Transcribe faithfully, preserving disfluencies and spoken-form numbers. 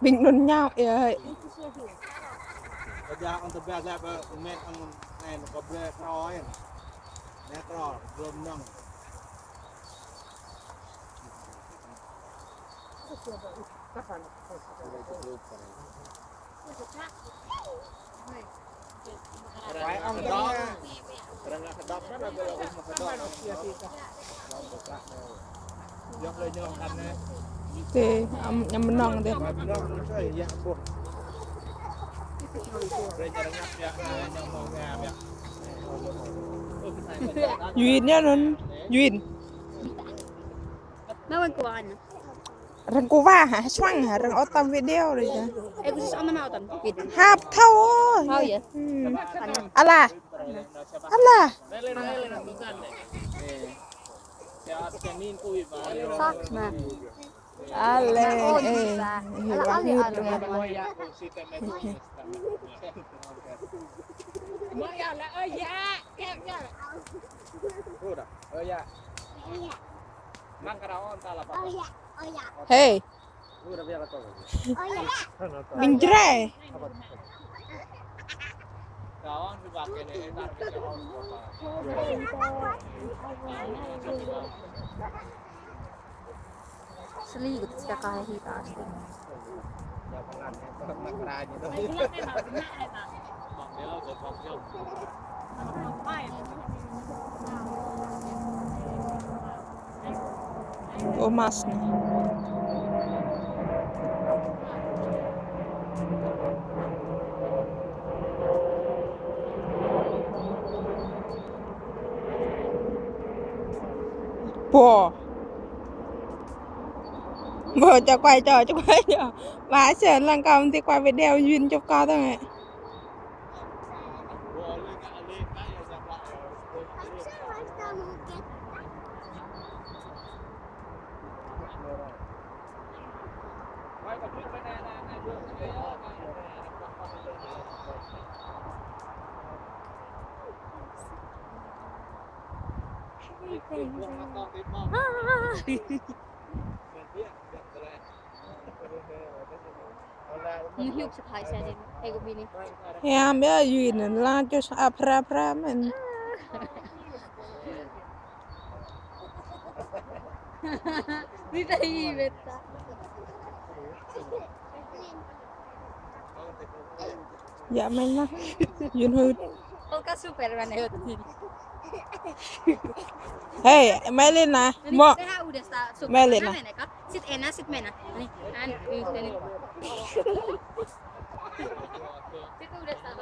Ƀing anŭn ñu yơh. Kơ jăk ong tơbiă lĕ pơ met ong anai mă kơ brơi kroi. Anai kroi, gơm nong. Tê, am, am nong tê. Yuin ñu anŭn, Yuin. Arăng kơwă hă, suang hă, arăng ôh tăm video rai hă. Ê, kơsĭ ôh tăm video. Hăp thâo. Thâo yơh. Hmm. Alah. Alah. Săk mă. Alah, ê, ê, wah hut. Hei. Ƀing Jrai. Sli kơ tơčka kaih hĭ ta asli. Ơ, mas anai. Pô. Bơ, cho quay cho, cho quay cho. Ba sơ lăng kơ tĭ quay video Yuin chụp kơ tơ mẹ. Hiam yơh, Yuin anŭn lăng čô sa phra phra mơ̆n. Đi đây, mệt ta. Yă, mĕn mă. Yun hut. Ôh, kơ Superman hut. Hei, mĕn lĕ nă. Mă. Mĕn lĕ nă. Sit ena, sit mena. Ni, an, ni, ni. Sit udah start.